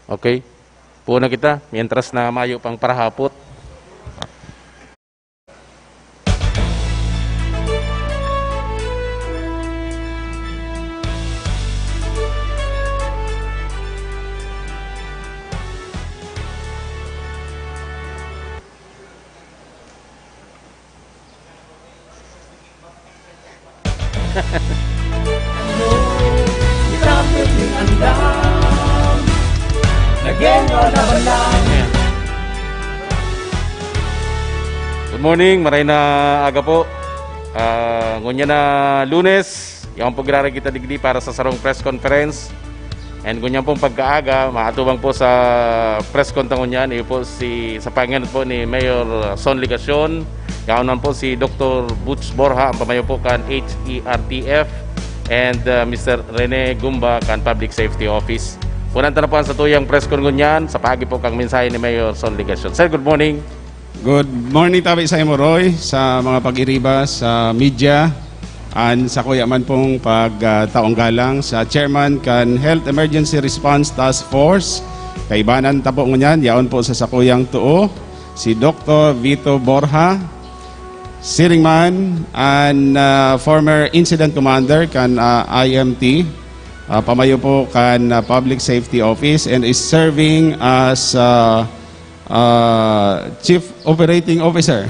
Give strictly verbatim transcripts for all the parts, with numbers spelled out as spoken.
Okay? Puno kita, mientras na mayo pang parahapot. Good morning, maray na aga po. Ah, ngunyan na Lunes, yaon po giraray kita digdi para sa sarong press conference. And ngunyan pong pagkaaga, maatubang po sa press con ta ngunyan, iyo po si, sa pangenot po ni Mayor Son Legacion, yaon man po si Doktor Butch Borja, ang pamayo po kan H E R T F, and, ah, Mister Rene Gumba kan Public Safety Office. Punan ta na po ang satuyang press con ngunyan sa paagi po kan mensahe ni Mayor Son Legacion. Sir, good morning. Good morning tabi saimo, Roy, sa mga pag-iriba sa media, an sakuya man pong pag, ah, taong galang sa chairman kan Health Emergency Response Task Force. Kaibanan ta po ngunyan, yaon po sa sakuyang too, si Doktor Vito Borja, siring man an, ah, former incident commander kan, ah, I M T, ah, pamayo po kan, ah, Public Safety Office and is serving as, ah, ah, Chief Operating Officer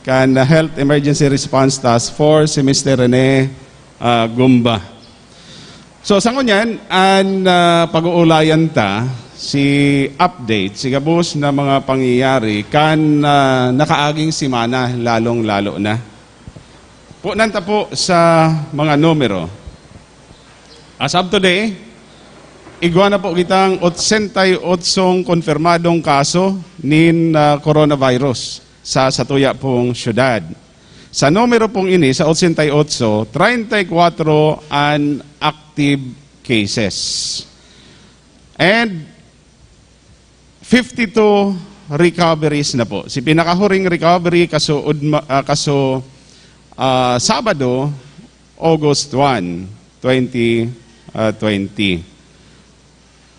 kan Health Emergency Response Task Force, si Mister Rene, ah, Gumba. So, sa ngunyan, an, ah, pag-uulayan ta, si update, si gabos na mga pangyayari kan, ah, nakaaging semana, lalong-lalo na. Punan ta po sa mga numero. As of today, igwa na po kitang otsenta y otsong konfirmadong kaso nin, ah, coronavirus sa satuya pong syudad. Sa numero pong ini, sa otsenta y otso, treinta y cuatro an active cases. And fifty-two recoveries na po. Si pinakahuring recovery kaso, udma-, ah, kaso, ah, Sabado, August one, twenty, ah, twenty.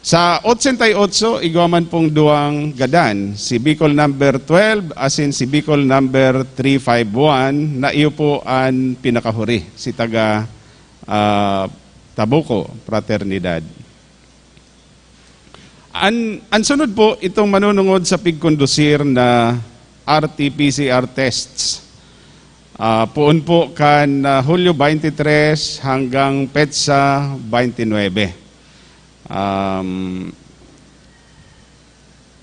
Sa otsenta y otso, igwa man pong duwang gadan, si Bicol number twelve asin si Bicol number three five one, na iyo po an pinakahuri, si taga, ah, Tabuco, Fraternidad. An, an sunod po, itong manunungod sa pigkondusir na R T P C R tests. Ah, poon po kan, ah, Hulyo twenty-three hanggang petsa twenty-nine. Um,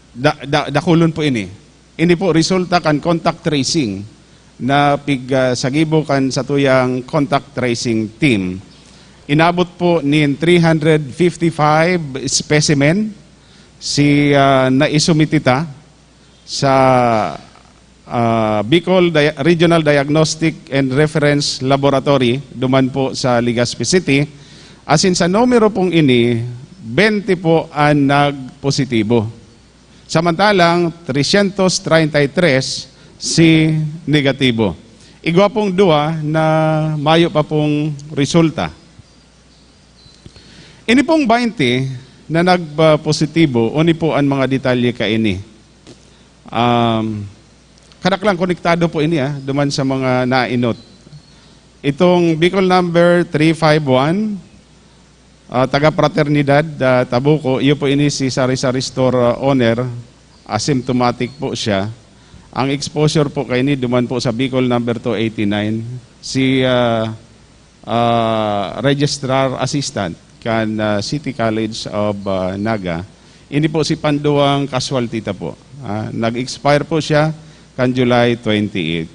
da-, da-, dakulon po ini. Ini po resulta kan contact tracing na pig, ah, sagibo kan satuyang contact tracing team. Inabot po nin three hundred fifty-five specimen si, ah, naisumiti ta sa, ah, Bicol Dia-, Regional Diagnostic and Reference Laboratory, duman po sa Legazpi City. Asin sa numero pong ini, twenty po an nagpositibo. Samantalang, trescientos treinta y tres si negatibo. Igwa pong duwa na mayo pa pong resulta. Ini pong twenty na nagpositibo, ini po an mga detalye kaini. Um, kadaklang konektado po ini, ah, duman sa mga nainot. Itong Bicol number three five one, ah, taga Fraternidad, ah, Tabuco, iyo po ini si sari-sari store, ah, owner, asymptomatic po siya. Ang exposure po kaini duman po sa Bicol number two eighty-nine. Si, ah, ah, Registrar Assistant kan, ah, City College of, ah, Naga. Ini po si panduwang casualty ta po. Ah, nag-expire po siya kan July twenty-eight.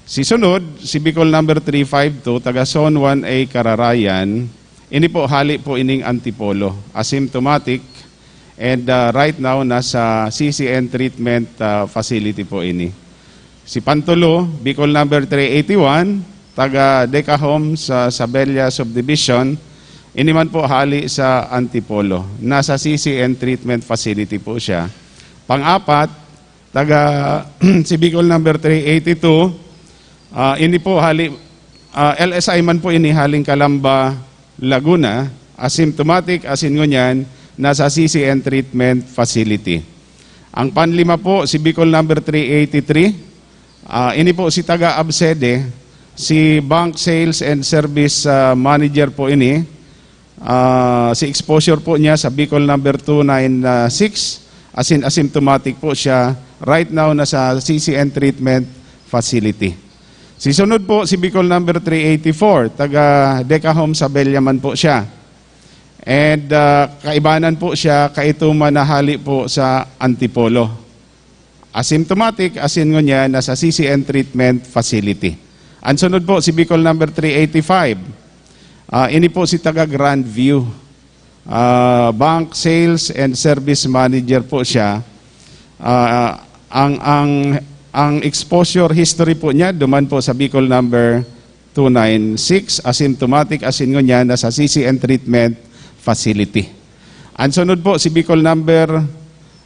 Si sunod, si Bicol number three five two, taga Zone one A Kararayan. Ini po, hali po ining Antipolo. Asymptomatic. And, ah, right now, nasa C C N treatment, ah, facility po ini. Si Pantulo, Bicol number three eighty-one, taga Deca Homes sa Sabella Subdivision. Ini man po hali sa Antipolo. Nasa C C N treatment facility po siya. Pang-apat, taga si Bicol number three eighty-two, ah, ini po hali, ah, L S I man po ini, haling Calamba, Laguna. asymptomatic, asin ngunyan nasa C C N treatment facility. Ang panlima po, si Bicol number three eighty-three. Ah, ini po si taga Absede, si Bank Sales and Service, ah, Manager po ini. Ah, si exposure po niya sa Bicol number two nine six, asin asymptomatic po siya. Right now, nasa C C N treatment facility. Si sunod po, si Bicol number three eighty-four, taga Deca Home sa Bellaman po siya. And, ah, kaibanan po siya, kaituman na hali po sa Antipolo. Asymptomatic, asin ngunyan nasa C C N treatment facility. Ang sunod po, si Bicol number three eighty-five. Ah, ini po si taga Grandview. Ah, Bank Sales and Service Manager po siya. Ah, ang, ang, ang exposure history po niya, duman po sa Bicol number two nine six, asymptomatic, asin ngunyan nasa C C N treatment facility. Ang sunod po, si Bicol number,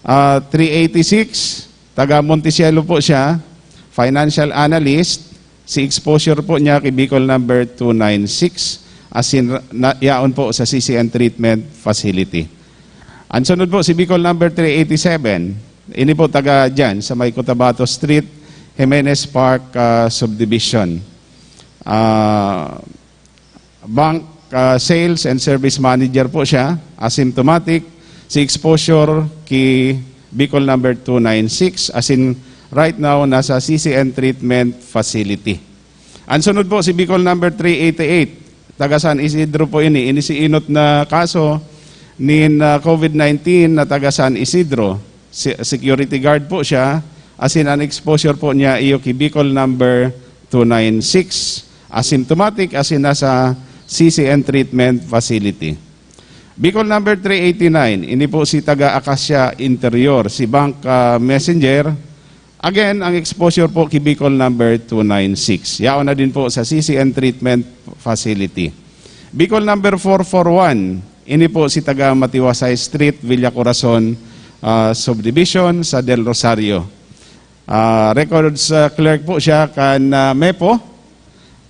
ah, three eighty-six, taga Montecielo po siya, financial analyst, si exposure po niya kay Bicol number two nine six, asin ra-, na, yaon po sa C C N treatment facility. Ang sunod po, si Bicol number three eighty-seven. Ini po taga dyan, sa may Cotabato Street, Jimenez Park, ah, Subdivision. Ah, Bank, ah, Sales and Service Manager po siya, asymptomatic, si exposure ki Bicol number two nine six, asin right now, nasa C C N treatment facility. Ang sunod po, si Bicol number three eighty-eight, taga San Isidro po ini. Ini si inot na kaso nin, ah, COVID nineteen na taga San Isidro. Si-, security guard po siya, asin ang exposure po niya iyo ki Bicol number two nine six, asymptomatic, asin nasa C C N treatment facility. Bicol number three eighty-nine, ini po si taga Acacia Interior, si Bank, ah, Messenger. Again, ang exposure po ki Bicol number two nine six. Yaon na din po sa C C N treatment facility. Bicol number four four one, ini po si taga Matiwasay Street, Villa Corazon, ah, Subdivision sa Del Rosario. Ah, records, ah, clerk po siya kan, ah, MEPO.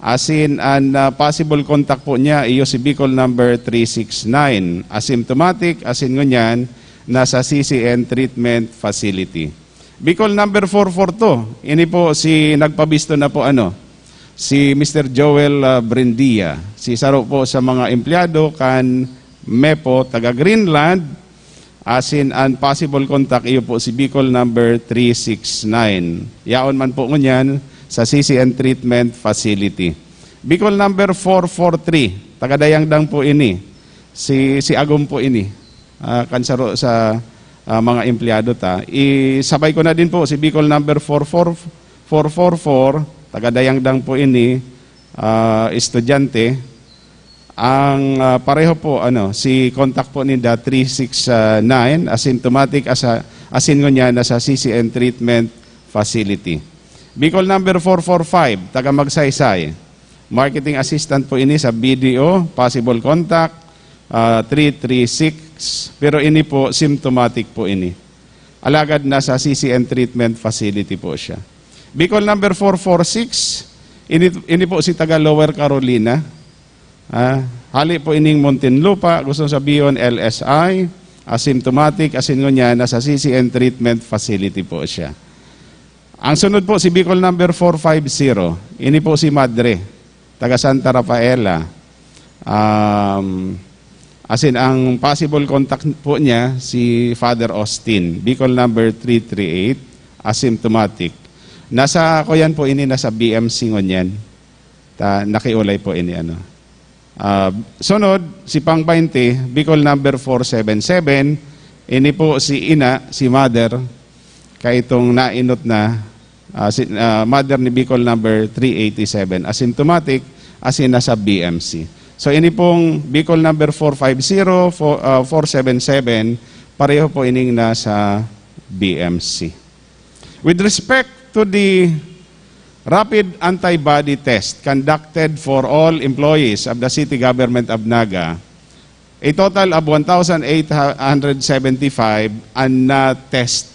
Asin an, ah, possible contact po niya, iyo si Bicol number three six nine. Asymptomatic, asin ngunyan, nasa C C N treatment facility. Bicol number four four two, ini po si nagpabisto na po, ano, si Mister Joel, ah, Brindia. Si saro po sa mga empleyado kan MEPO, taga Greenland, asin an possible contact iyo po si Bicol number three six nine. Yaon man po ngunyan sa C C N treatment facility. Bicol number four four three, taga Dayangdang po ini. Si, si Agom po ini. Ah, kan saro sa, ah, mga empleyado ta. Isabay ko na din po si Bicol number four four, four four four, taga Dayangdang po ini, ah, estudyante. Ang, ah, pareho po, ano, si contact po ninda three six nine, asymptomatic, asa-, asin ngunyan nasa C C N treatment facility. Bicol number four four five, taga Magsaysay. Marketing assistant po ini sa B D O, possible contact, ah, three three six, pero ini po, symptomatic po ini. Alagad nasa C C N treatment facility po siya. Bicol number four four six, ini, ini po si taga Lower Carolina. Ah, hali po ining Muntinlupa, gusto sabihon L S I, asymptomatic, asin ngunyan nasa C C N treatment facility po siya. Ang sunod po, si Bicol number four five zero. Ini po si Madre, taga Santa Rafaela. Um, asin ang possible contact po niya, si Father Austin, Bicol number three three eight, asymptomatic. Nasa, kuyan po ini, nasa B M C ngunyan. Ta, nakiulay po ini, ano. Ah, sunod, si pang twenty, Bicol number four seven seven. Ini po si ina, si mother, kaitong nainot na, ah, si, ah, mother ni Bicol number three eighty-seven, asymptomatic, asin nasa B M C. So, ini pong Bicol number four five zero, four, ah, four seven seven, pareho po ining nasa B M C. With respect to the rapid antibody test conducted for all employees of the city government of Naga, a total of one thousand eight hundred seventy-five ang na-test.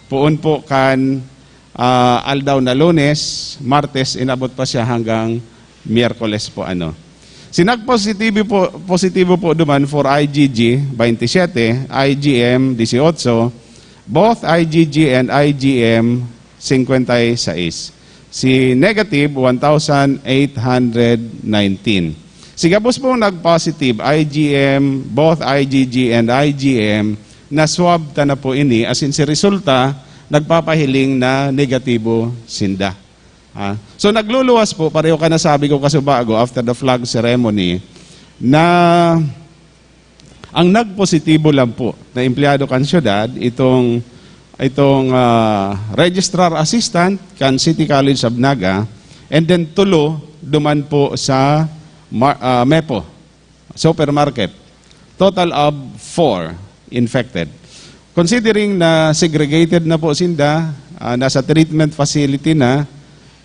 Poon po kan, ah, aldaw na Lunes, Martes, inabot pa siya hanggang Miyerkules po, ano. Si nagpositibo po, positibo po duman for I G G, twenty-seven, I G M, eighteen, both I G G and I G M, singkwenta y seis. Si negative, one thousand eight hundred nineteen. Si gabos pong nag-positive, I G M, both I G G and I G M, na-swab ta na po ini, asin si resulta, nagpapahiling na negatibo sinda. Ah, so nagluluwas po, pareho ka na sabi ko kasubago after the flag ceremony, na ang nagpositibo lang po na empleyado kan syudad, itong, itong, ah, registrar assistant kan City College of Naga, and then tulo duman po sa mar-, ah, Mepo supermarket. Total of four infected. Considering na segregated na po sinda, ah, nasa treatment facility na,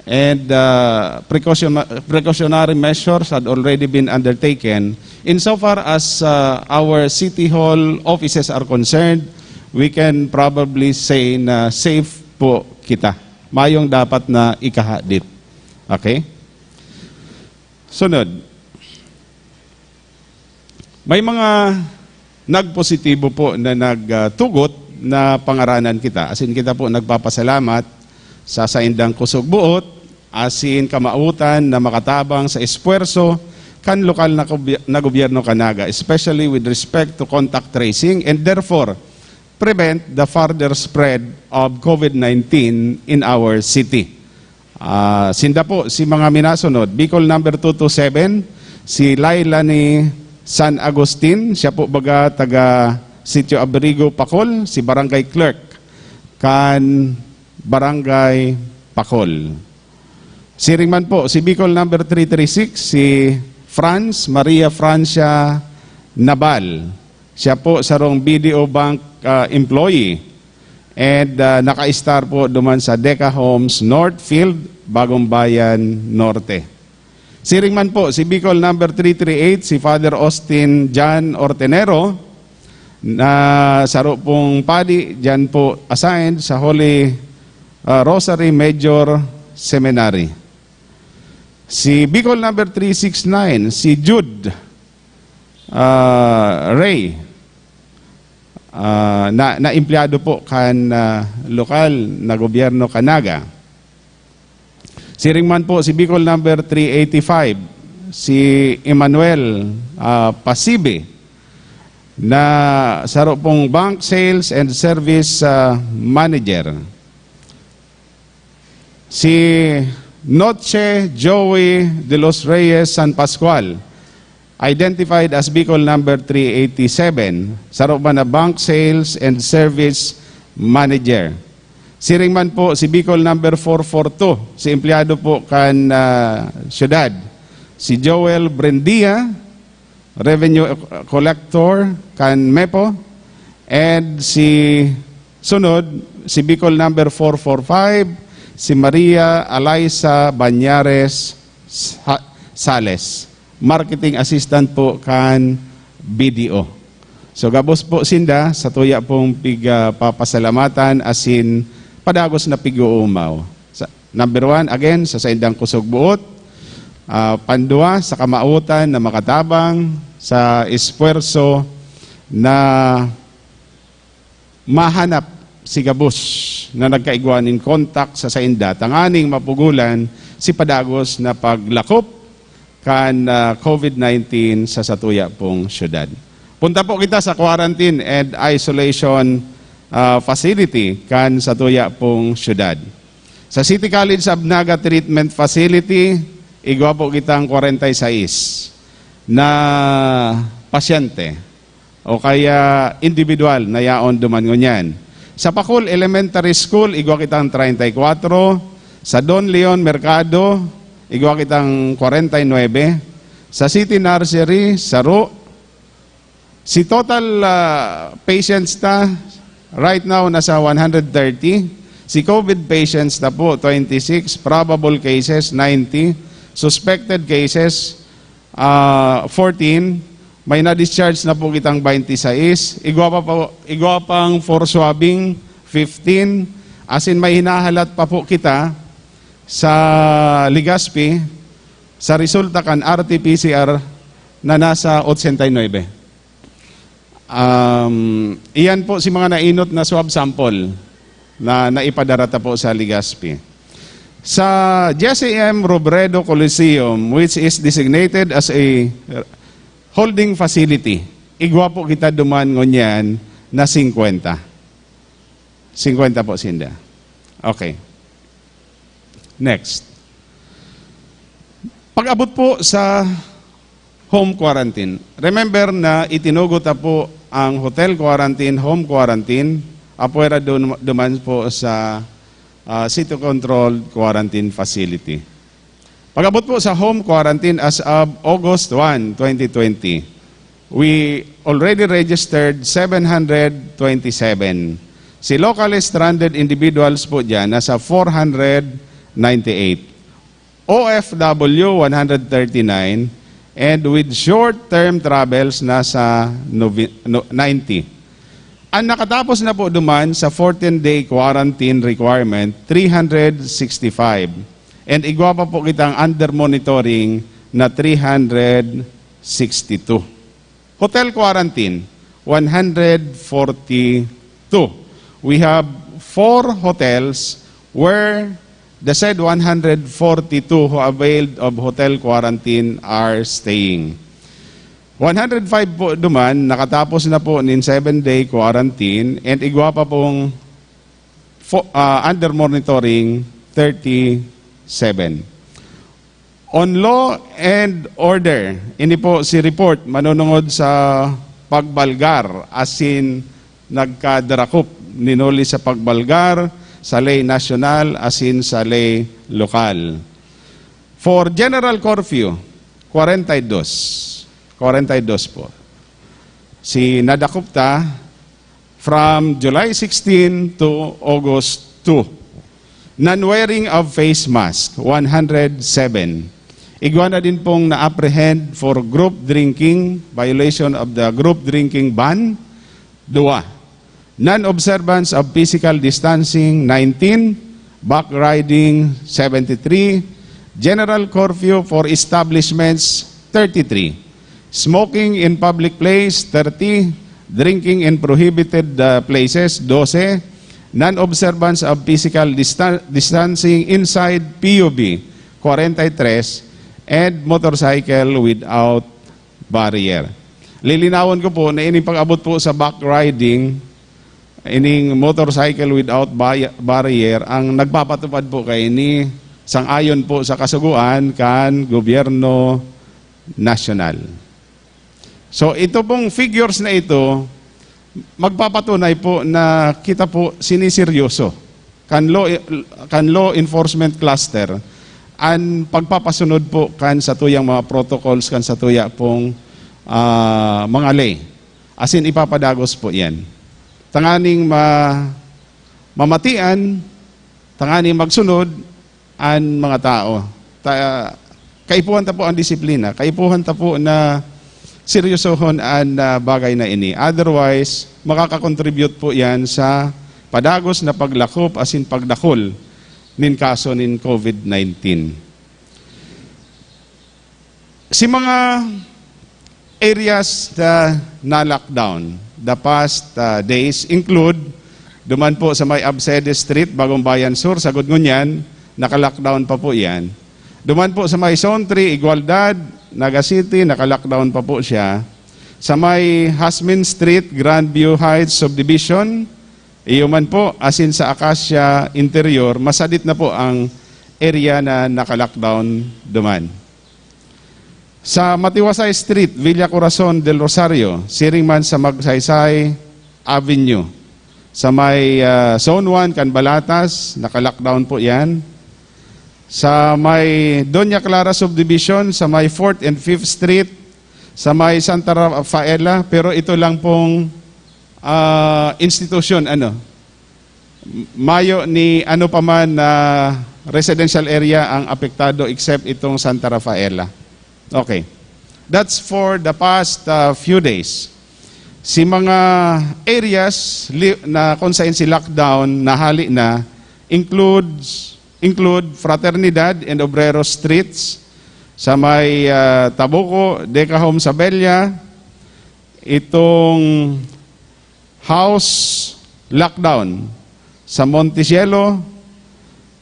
and, ah, precaution-, precautionary measures had already been undertaken, insofar as, ah, our City Hall offices are concerned, we can probably say na safe po kita. Mayong dapat na ikahadit. Okay? Sunod. May mga nagpositibo po na nagtugot na pangaranan kita. Asin kita po nagpapasalamat sa saindang kusog buot, asin kamautan na makatabang sa espuwerso kan lokal na kubye-, na gobyerno kan Naga, especially with respect to contact tracing, and therefore prevent the further spread of COVID nineteen in our city. Ah, sinda po si mga minasunod, Bicol number two two seven, si Lailani San Agustin, siya po baga taga Sitio Abrigo, Pacol, si Barangay Clerk kan Barangay Pacol. Siring man po, si Bicol number three three six, si Franz Maria Francia Nabal. Siya po sarong B D O Bank, ah, employee. And, ah, naka-star po duman sa Deca Homes Northfield, Bagong Bayan Norte. Siring man po, si Bicol number three three eight, si Father Austin John Ortenero, na saro pong padi, diyan po assigned sa Holy, ah, Rosary Major Seminary. Si Bicol number three six nine, si Jude, ah, Ray, ah, na, na empleyado po kan, ah, lokal na gobyerno kan Naga. Siring man po si Bicol number three eighty-five, si Emmanuel, ah, Pasibi, na saro pong bank sales and service, ah, manager. Si Noche Joey de los Reyes San Pascual, identified as Bicol number three eighty-seven, saro man na bank sales and service manager. Siring man po si Bicol number four four two, si empleyado po kan, ah, syudad, si Joel Brendia, revenue collector kan Mepo, and si sunod, si Bicol number four four five, si Maria Alaisa Bañares Sa-, Sales, marketing assistant po kan B D O. So, gabos po sinda, satuya pong pig-, ah, papasalamatan asin padagos na pig-uumaw. Sa, number one, again, sa saindang kusog buot. Ah, pandua, sa kamautan na makatabang sa esfuerso na mahanap si gabos na nagkaigwa nin kontak sa sainda, tanganing mapugolan si padagos na paglakop kan, ah, COVID nineteen sa satuya pong syudad. Punta po kita sa quarantine and isolation, ah, facility kan satuya pong syudad. Sa City College of Naga Treatment Facility, igwa po kitang kwarenta y seis na pasyente o kaya individual na yaon duman ngunyan. Sa Pacol Elementary School, igwa kitang treinta y cuatro. Sa Don Leon Mercado, igwa kitang kwarenta y nuebe. Sa City Nursery, saro. Si total, ah, patients ta, right now, nasa one hundred thirty. Si COVID patients ta po, twenty-six. Probable cases, ninety. Suspected cases, ah, fourteen. May na-discharge na po kitang twenty-six. Igwa pa po, igwa pang for swabbing, fifteen. Asin may hinahalat pa po kita sa Legazpi, sa resulta kan R T P C R na nasa ochenta y nuebe. Um, iyan po si mga nainot na swab sample na naipadara ta po sa Legazpi. Sa Jesse M. Robredo Coliseum, which is designated as a holding facility, igwa po kita duman ngunyan na singkwenta. Singkwenta po sinda. Okay. Next. Pag-abot po sa home quarantine. Remember na itinugot na po ang hotel quarantine, home quarantine, apwera dun, duman po sa, ah, city-controlled quarantine facility. Pag-abot po sa home quarantine as of August one, twenty twenty, we already registered seven hundred twenty-seven. Si locally stranded individuals po dyan, nasa four hundred ninety-eight. O F W, one hundred thirty-nine, and with short-term travels, nasa novi-, no-, ninety. Ang nakatapos na po duman sa fourteen-day quarantine requirement, three hundred sixty-five. And igwa pa po kitang under monitoring na three hundred sixty-two. Hotel quarantine, one hundred forty-two. We have four hotels where the said one hundred forty-two who availed of hotel quarantine are staying. One hundred five po duman, nakatapos na po nin seven-day quarantine, and igwa pa pong fo-, ah, under monitoring, thirty-seven. On law and order, ini po si report manunungod sa pagbalgar, asin nagkadarakop, ninuli sa pagbalgar sa ley nasyonal asin sa ley lokal. For general curfew, kwarenta y dos. Kwarenta y dos po. Si nadakop ta, from July sixteen to August two. Non-wearing of face mask, one hundred seven. Igwa na din pong na-apprehend for group drinking, violation of the group drinking ban, dua. Non-observance of physical distancing, nineteen. Backriding, seventy-three. General curfew for establishments, thirty-three. Smoking in public place, thirty. Drinking in prohibited, uh, places, dose. Non-observance of physical dista-, distancing inside P U B, kwarenta y tres. And motorcycle without barrier. Lilinawon ko po na ining pag-abot po sa backriding, ining motorcycle without ba-, barrier, ang nagpapatupad po kaini sang-ayon po sa kasugoan kan gobyerno nasyonal. So, ito pong figures na ito, magpapatunay po na kita po siniseryoso kan law, kan law enforcement cluster an pagpapasunod po kan satuyang mga protocols, kan satuya pong, ah, mga ley. Asin ipapadagos po yan. Tanganing ma-, mamatian, tanganing magsunod an mga tao. Ta-, kaipuhan ta po ang disiplina. Kaipuhan ta po na seryosohon an, ah, bagay na ini. Otherwise, makakakontribute po yan sa padagos na paglakop asin pagdakul nin kaso nin COVID nineteen. Si mga areas na na-lockdown the past, ah, days include, duman po sa may Absede Street, Bagong Bayan Sur, sagod ngunyan, naka-lockdown pa po yan. Duman po sa may Zone three, Igualdad, Naga City, naka-lockdown pa po siya. Sa may Jasmine Street, Grandview Heights Subdivision, iyo man po, asin sa Acacia Interior, masadit na po ang area na naka-lockdown duman. Sa Matiwasay Street, Villa Corazon del Rosario, siring man sa Magsaysay Avenue. Sa may, ah, Zone one, Canbalatas, naka-lockdown po yan. Sa may Doña Clara Subdivision, sa may fourth and fifth Street, sa may Santa Rafaela, pero ito lang pong, ah, institusyon, ano, mayo ni ano pa man na residential area ang apektado except itong Santa Rafaela. Okay. That's for the past, uh, few days. Si mga areas li-, na kung saan si lockdown nahali na includes, include Fraternidad and Obrero Streets, Sa may, ah, Tabuco, Deca Homes Abella, itong house lockdown sa Montecielo,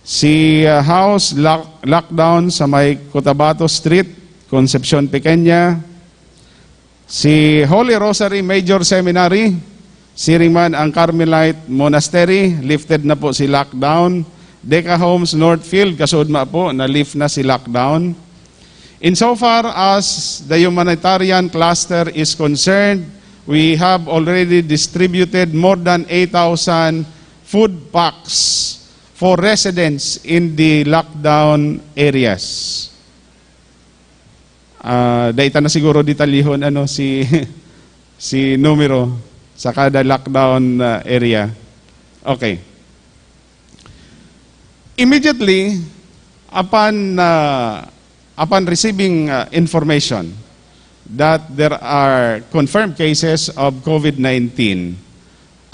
si, ah, house lock-, lockdown sa may Cotabato Street, Concepcion Pequeña, si Holy Rosary Major Seminary, siring man ang Carmelite Monastery, lifted na po si lockdown. Deca Homes Northfield, kasudma po, na-lift na si lockdown. Insofar as the humanitarian cluster is concerned, we have already distributed more than eight thousand food packs for residents in the lockdown areas. Ah, dai ta na siguro detalyehon, ano, si, si numero sa kada lockdown, ah, area. Okay. Immediately upon, ah, upon receiving, ah, information that there are confirmed cases of COVID nineteen,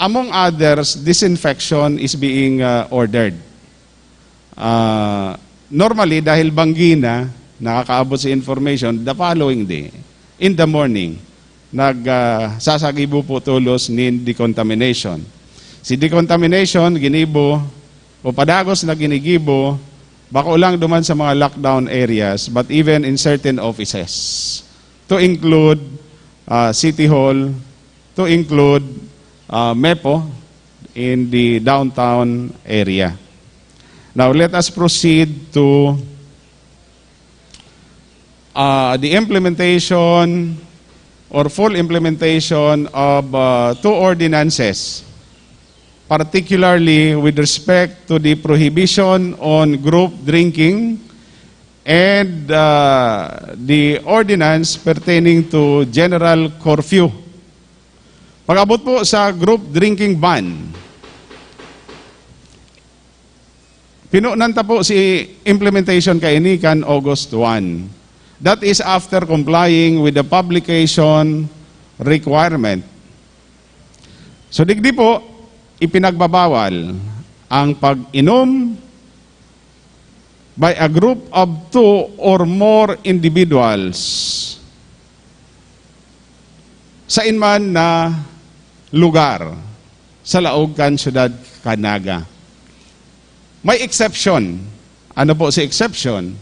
among others, disinfection is being, ah, ordered. Ah, normally, dahil banggi na, nakakaabot si information the following day, in the morning, nag, ah, sasagibo po tolos nin decontamination. Si decontamination, ginibo, o padagos na ginigibo, bako lang duman sa mga lockdown areas, but even in certain offices, to include, ah, City Hall, to include, ah, MEPO in the downtown area. Now, let us proceed to, ah, the implementation or full implementation of, ah, two ordinances, particularly with respect to the prohibition on group drinking and, ah, the ordinance pertaining to general curfew. Pag-abot po sa group drinking ban, pinunan ta po si implementation kaini kan August one. That is after complying with the publication requirement. So, digdi po, ipinagbabawal ang pag-inom by a group of two or more individuals sain man na lugar sa laog kan siyudad kan Naga. May exception. Ano po si exception?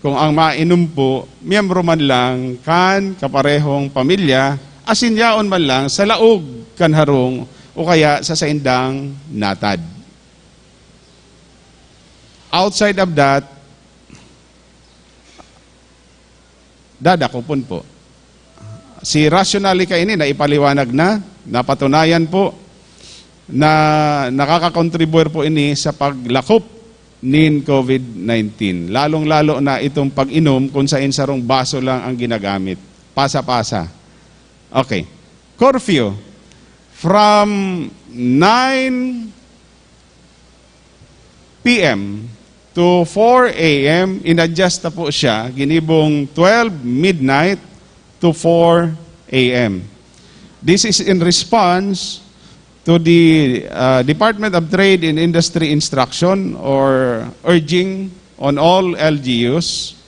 Kung ang mainom po, miyembro man lang kan kaparehong pamilya, asin yaon man lang sa laog kan harong o kaya sa saindang natad. Outside of that, dadakopon po. Si rationale kaini na ipaliwanag na, napatunayan po na nakakakontribuyar po ini sa paglakop nin COVID nineteen. Lalong-lalo na itong pag-inom kung sain sarong baso lang ang ginagamit. Pasa-pasa. Okay. Curfew. From nine P M to four A M, in-adjust na po siya, ginibong twelve midnight to four A M. This is in response to the, uh, Department of Trade and Industry instruction or urging on all L G Us.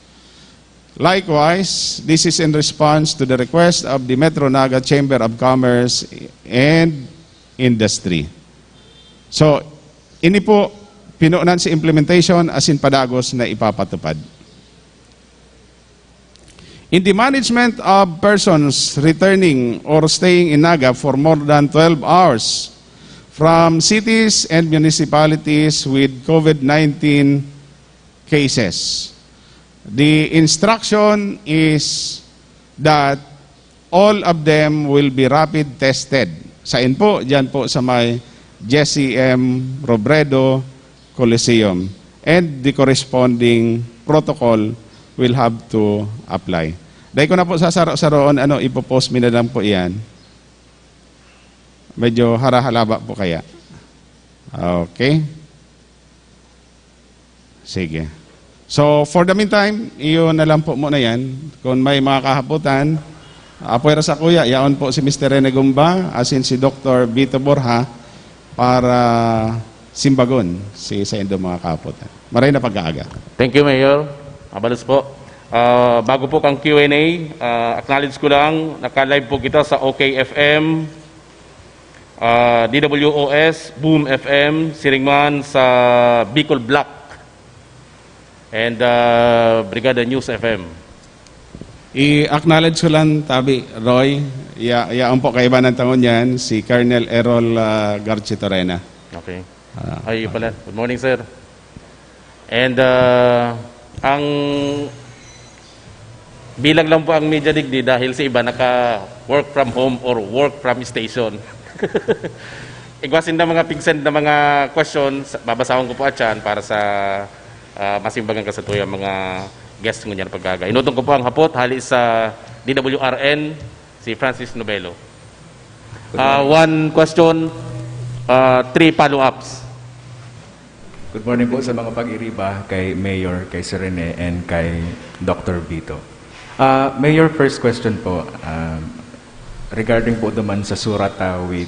Likewise, this is in response to the request of the Metro Naga Chamber of Commerce and Industry. So, ini po, pinunan si implementation asin padagos na ipapatupad. In the management of persons returning or staying in Naga for more than twelve hours from cities and municipalities with COVID nineteen cases, the instruction is that all of them will be rapid tested. Sain po? Diyan po sa may Jesse M Robredo Coliseum. And the corresponding protocol will have to apply. Dai ko na po sasaro-saroon, ano, ipopost mi na lang po iyan. Medyo harahalaba po kaya. Okay. Sige. So, for the meantime, iyon na lang po muna yan. Kung may mga kahapotan, apwera sa kuya, yaon po si Mister Rene Gumba, asin si Doktor Vito Borja, para simbagon si saindo mga kahapotan. Maray na pag-aaga. Thank you, Mayor. Abalos po. Ah, bago po kang Q and A, ah, acknowledge ko lang, naka-live po kita sa OK F M, ah, D W O S, Boom F M, siring man sa Bicol Block, and ah, Brigada News F M. I-acknowledge ko lang, tabi, Roy, ya, yaon po kaibanan tangon yan, si Colonel Errol ah, Garchitorena. Okay. Ah, Ay, yun pala. Good morning, sir. And ah, ang bilang lang po ang media digdi dahil sa iba naka work from home or work from station. Igwa sinda mga pig-send na mga questions, babasahon ko po atyan para sa ah, masimbagan ka sa tuya mga guests ngunyan pagkaga. Inutong ko po ang hapot hali sa D W R N, si Francis Novelo. Ah, one question, ah, three follow-ups. Good morning po sa mga pag-iriba kay Mayor, kay Sir Rene, and kay Doctor Vito. Ah, Mayor, first question po, um, regarding po naman sa surata with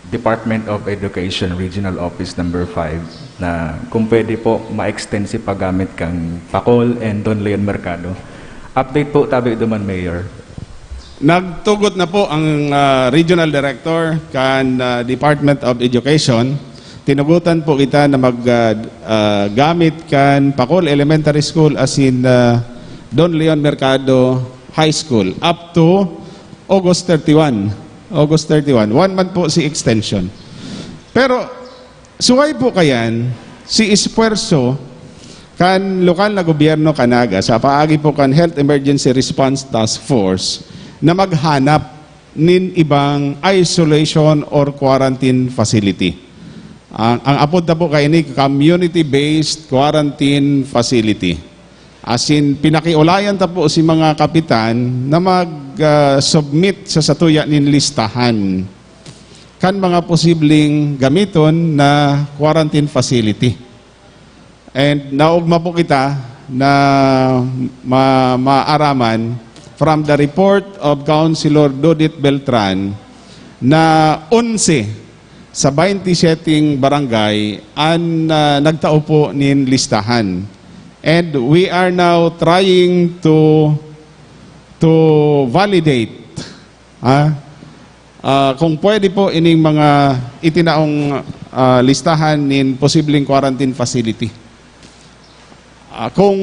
Department of Education Regional Office Number five na kung pwede po ma-extend si paggamit kang Pacol and Don Leon Mercado. Update po tabi duman, Mayor. Nagtugot na po ang ah, Regional Director kan ah, Department of Education. Tinugutan po kita na mag ah, ah, gamit kan Pacol Elementary School asin ah, Don Leon Mercado High School up to August thirty-one. August thirty-one. One month po si extension. Pero suway po kayan, si esfuerso kan lokal na gobyerno kan Naga sa paagi po kan Health Emergency Response Task Force na maghanap nin ibang isolation or quarantine facility. Ang, ang apod ta po kaini, community-based quarantine facility. Asin, pinakiulayan ta po si mga kapitan na mag-submit sa satuya nin listahan kan mga posibleng gamiton na quarantine facility. And naugma po kita na ma- maaraman from the report of Councilor Dodit Beltran na onse sa twenty-seven barangay an ah, nagtao po nin listahan. And we are now trying to to validate ah, ah, kung pwede po ining mga itinaong ah, listahan nin posibleng quarantine facility. Ah, kung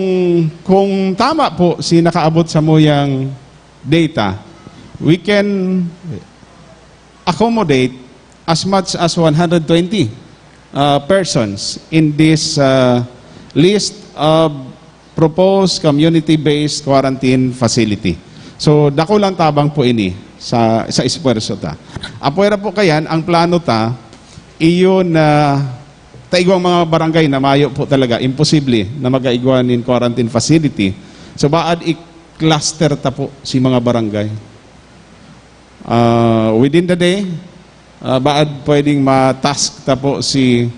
kung tama po si nakaabot sa muyang data, we can accommodate as much as one hundred twenty uh, persons in this uh, list of proposed community-based quarantine facility. So, dakulang tabang po ini sa, sa esfuerso ta. Apwera po kayan, ang plano ta, iyon na taigwang mga barangay na mayo po talaga, imposible na magaigwa nin quarantine facility. So, baad i-cluster ta po si mga barangay. Uh, within the day, uh, baad pwedeng ma-task ta po si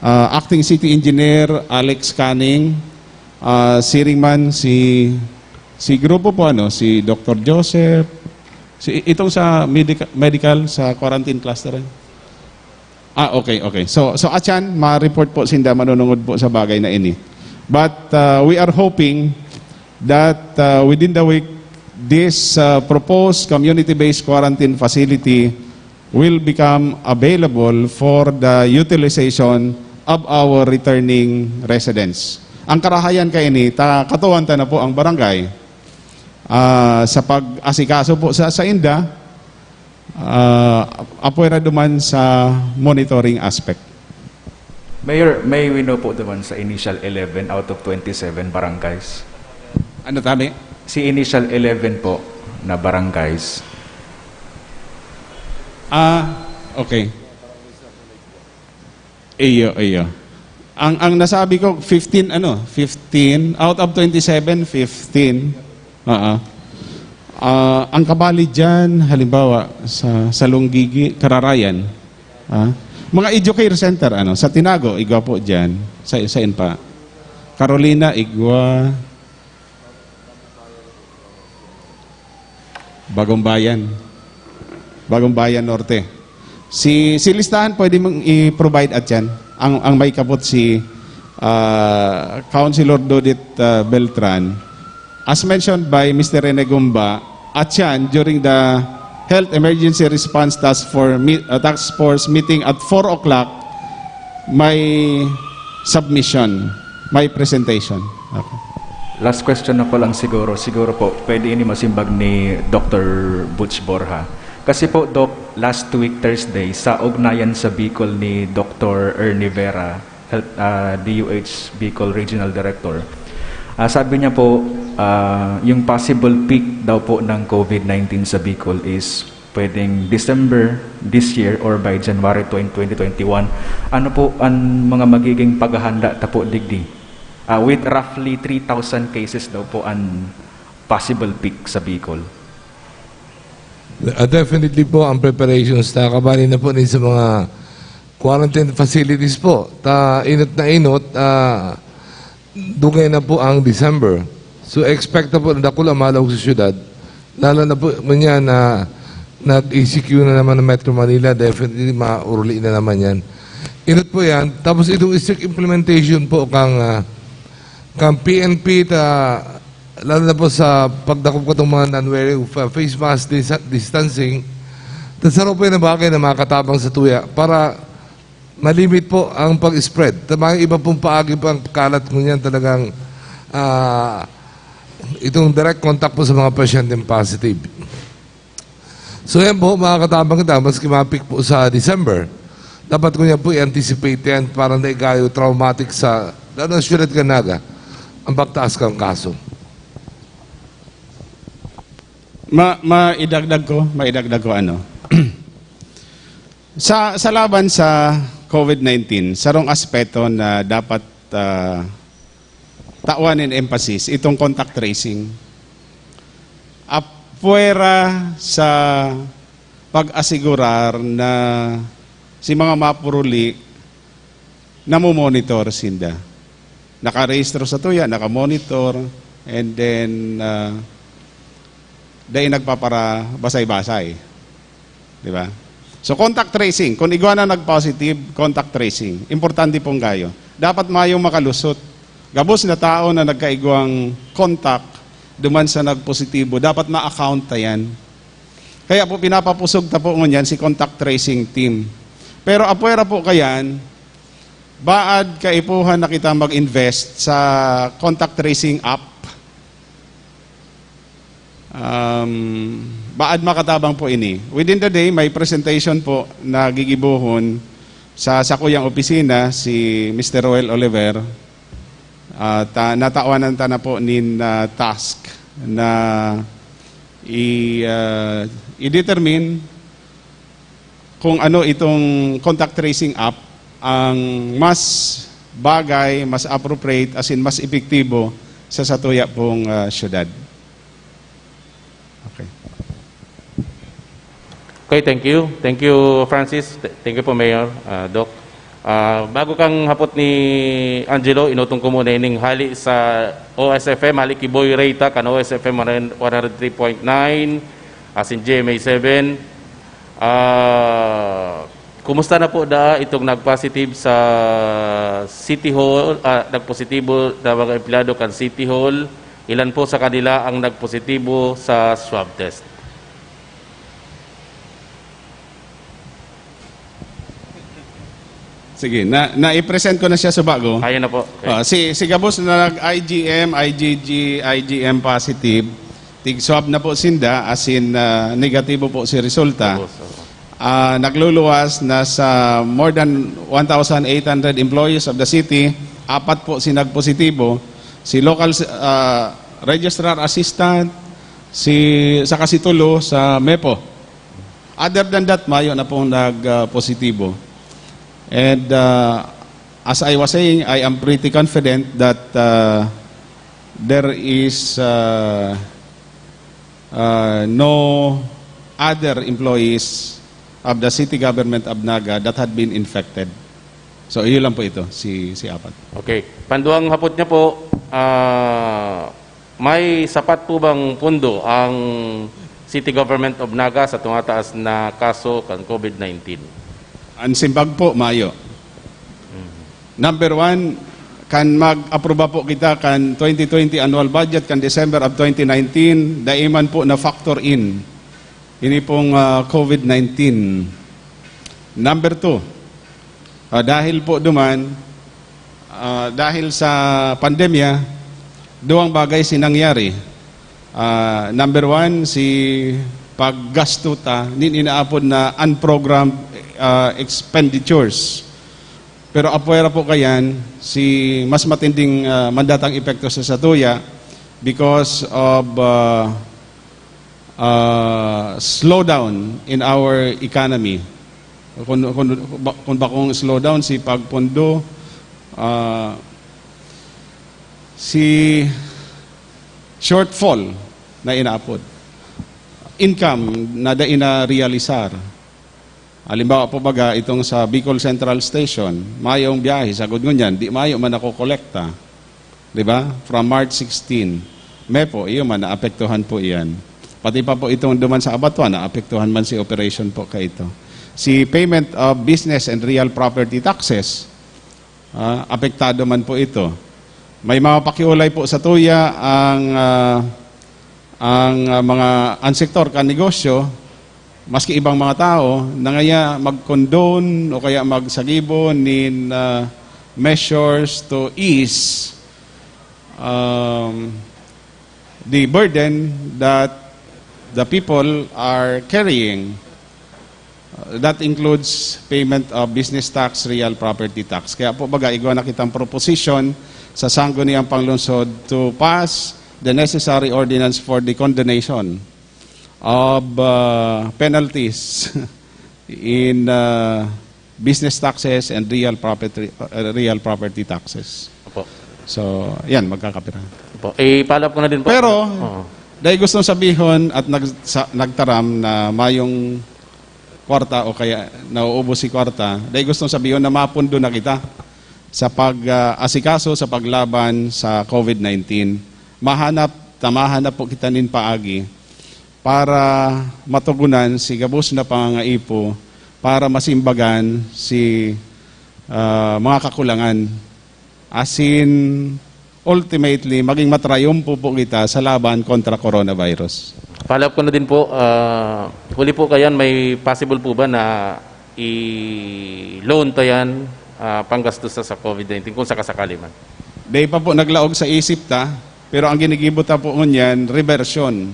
uh, Acting City Engineer Alex Canning, uh, siring man si si grupo po ano, si Doctor Joseph, si itong sa medica- medical sa quarantine cluster. Eh. Ah, okay, okay. So so atyan, ma-report po sinda manunungod po sa bagay na ini. But uh, we are hoping that uh, within the week this uh, proposed community-based quarantine facility will become available for the utilization of our returning residents. Ang karahayan kaini, ta katuan ta na po ang barangay ah, sa pag-asikaso po sa, sa inda, ah, apwera duman sa monitoring aspect. Mayor, may we know po naman sa initial eleven out of twenty-seven barangays. Ano tabi? Si initial eleven po na barangays. Ah, okay. Iyo, iyo. Ang ang nasabi ko fifteen ano, fifteen out of twenty-seven, fifteen. Oo. Ah, ang kabali diyan halimbawa sa sa Lunggigi, Kararayan. Ah, mga educare center ano, sa Tinago igwa po diyan, sa sa pa. Carolina igwa. Bagong Bayan. Bagong Bayan Norte. Si si listahan pwede mong i-provide at yan. Ang ang may kapot si ah, Councilor Dodit ah, Beltran. As mentioned by Mister Rene Gumba, at yan, during the Health Emergency Response Task Force, mi- uh, Task Force meeting at four o'clock, may submission, may presentation. Okay. Last question na po lang siguro. Siguro po, pwede ini masimbag ni Doctor Butch Borja. Kasi po, Doc, last week Thursday, sa ugnayan sa Bicol ni Doctor Ernie Vera, health, ah, D O H Bicol Regional Director, ah, sabi niya po, ah, yung possible peak daw po ng COVID nineteen sa Bicol is pwedeng December this year or by January twenty twenty-one. Ano po ang mga magiging paghahanda ta po digdi? Ah, with roughly three thousand cases daw po ang possible peak sa Bicol. Uh, definitely po ang preparations ta kabali na po ni sa mga quarantine facilities po. Ta inot na inot, ah, dugay na po ang December. So expect na po na dakul ang malawag sa syudad. Lalo na po niya na nag-E C Q na naman ng Metro Manila, definitely mauruli na naman yan. Inot po yan. Tapos itong strict implementation po kang, ah, kang P N P, ta, lalo na po sa pagdakop ko itong mga non-wearing of uh, face mask, dis- distancing, ta saro po yan ang bagay na makatabang sa tuya para malimit po ang pag-spread. Ta mga iba pong paagi pang kalat ngunyan talagang ah, itong direct contact po sa mga pasyenteng positive. So yan po, mga katabang kita, maski mapik po sa December, dapat ko yan po i-anticipate yan para naigayo traumatic sa, lalo na syudad kan Naga, ang pagtaas kang kaso. Ma maidagdag ko, maidagdag ko ano. Sa sa laban sa COVID nineteen, sarong aspeto na dapat ah, tawan nin emphasis itong contact tracing. Apwera sa pag-asigurar na si mga mapuruli namomonitor sinda. Nakarehistro sa tuya, nakamonitor, and then ah, dai nagpaparabasay-basay. Di ba? So contact tracing, kung igwa na nag-positive, contact tracing. Importante pong gayo. Dapat mayong makalusot. Gabos na tao na nagkaigwang contact duman sa nagpositibo, dapat ma-account ta yan. Kaya po pinapapusog ta po ngunyan si contact tracing team. Pero apwera po kayan, baad kaipuhan na kita mag-invest sa contact tracing app. Um, baad makatabang po ini. Within the day, may presentation po na gigibohon sa sakuyang opisina si Mister Roel Oliver. At ah, natawanan ta na po nin ah, task na i, ah, i-determine kung ano itong contact tracing app ang mas bagay, mas appropriate, as in mas epektibo sa satuya pong ah, syudad. Okay. Okay, thank you. Thank you, Francis. Th- Thank you po, Mayor, ah, Doc. Ah, bago kang hapot ni Angelo, inutong ko muna ining hali sa O S F M, hali ki Boy Reyta, kan O S F M one hundred three point nine, asin G M A seven. Ah, kumusta na po daa itong nag-positive sa City Hall, ah, nagpositibo na mga empleyado kan City Hall? Ilan po sa kanila ang nagpositibo sa swab test? Sige, na, na-present ko na siya sa bago. Ayun na po. Okay. Ah, si, si Gabos na nag-I G M, I G G, I G M positive, tig-swab na po sinda, as in ah, negatibo po si resulta. Tapos, oh. Ah, nagluluwas na sa more than one thousand eight hundred employees of the city, apat po si nagpositibo, si local ah, registrar assistant, si saka si Tulo sa MEPO. Other than that, mayo na pong nag-positibo. And uh, as I was saying, I am pretty confident that uh, there is uh, uh, no other employees of the city government of Naga that had been infected. So, iyo lang po ito, si, si Apat. Okay. Panduang hapot niya po, ah, may sapat po bang pundo ang City Government of Naga sa tumataas na kaso kan COVID nineteen? Ang simbag po, mayo. Number one, Kan mag-aproba po kita kan twenty twenty annual budget kan December of twenty nineteen, dai man po na-factor in ini pong, ah, COVID nineteen. Number two, ah, dahil po duman, ah, dahil sa pandemya, duwang bagay si nangyari. Ah, number one, si paggasto ta nin inaapod na unprogrammed, ah, expenditures. Pero apwera po kayan, si mas matinding, ah, mandatang epekto sa satuya because of, ah, ah, slowdown in our economy. Kung, kung, kung ba-, kung bakong slowdown, si pagpundo, ah, si shortfall na inaapod. Income na dai na realisar. Halimbawa po baga, itong sa Bicol Central Station, mayong biyahe, sagod ngunyan, di mayo man nakokolekta. Di ba? From March sixteen. May po, iyo man, naapektuhan po iyan. Pati pa po itong duman sa Abattoir, naapektuhan man si operation po kaito. Si payment of business and real property taxes, ah, apektado man po ito. May mga pakiulay po satuya ang, ah, ang, ah, mga, ang sektor kan negosyo, maski ibang mga tao, na ngaya mag-condone o kaya magsagibo nin, ah, measures to ease, um, the burden that the people are carrying. Uh, that includes payment of business tax, real property tax. Kaya po baga, igwa na kitang proposition sa Sangguniang Panglungsod to pass the necessary ordinance for the condonation of, uh, penalties in, uh, business taxes and real property, uh, real property taxes. Opo. So, yan, magkakapira. Opo. Eh, follow up ko na din po. Pero, Oo. dahil gustong sabihon at nag, sa, nagtaram na mayong kwarta o kaya nauubos si kwarta, dahil gustong sabihon na mapundo na kita sa pag-asikaso sa paglaban sa COVID nineteen. Mahanap, tamahan na po kita nin paagi para matugunan si gabos na pangangaipo, para masimbagan si, ah, mga kakulangan. Asin, ultimately, maging matrayumpo po kita sa laban kontra coronavirus. Follow up ko na din po. Ah, huli po kayan, may possible po ba na i-loan ta yan, ah, panggastos sa, sa COVID nineteen kung sakasakali man? Dai pa po naglaog sa isip ta, pero ang ginigibo ta po ngunyan, reversion.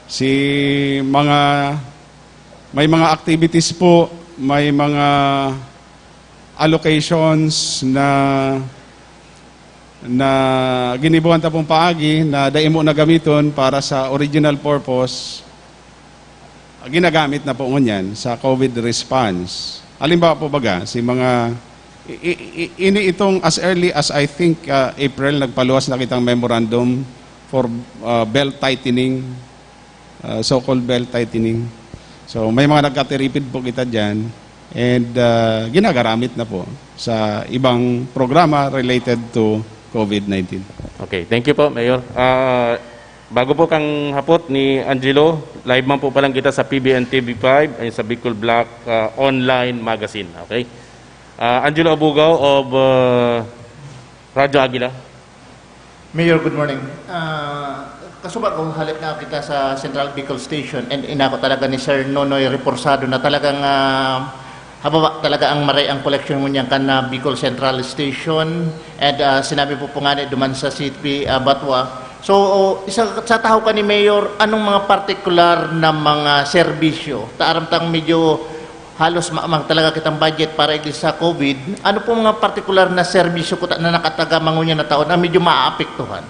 Si mga, may mga activities po, may mga allocations na, na ginibuhan ta pong paagi na dai mo nagamiton para sa original purpose, ginagamit na po ngunyan sa COVID response. Halimbawa po baga, si mga, i- i- i- ini itong as early as, I think, uh, April, nagpaluwas na kitang memorandum for, uh, belt tightening, uh, so-called belt tightening. So may mga nagkatiripid po kita dyan, and, uh, ginagaramit na po sa ibang programa related to COVID nineteen. Okay, thank you po, Mayor. Ah, bago po kang hapot ni Angelo, live man po palang kita sa P B N T V five, ay sa Bicol Black, ah, online magazine. Okay? Ah, Angelo Abugaw of, ah, Radyo Agila. Mayor, good morning. Ah, kasuba ko, halip na kita sa Central Bicol Station and inako talaga ni Sir Nonoy Reforzado na talagang, ah, hababa talaga ang maray ang koleksyon mo niyan kan, ah, Bicol Central Station and, ah, sinabi po po nga ni duman sa C P, ah, Batwa. So, isa sa taho ka ni Mayor, anong mga partikular na mga serbisyo? Taaram tang medyo halos maamang talaga kitang budget para igdi sa COVID. Ano po mga partikular na serbisyo kuta na nakataga mangunyan na taon na medyo maapektuhan?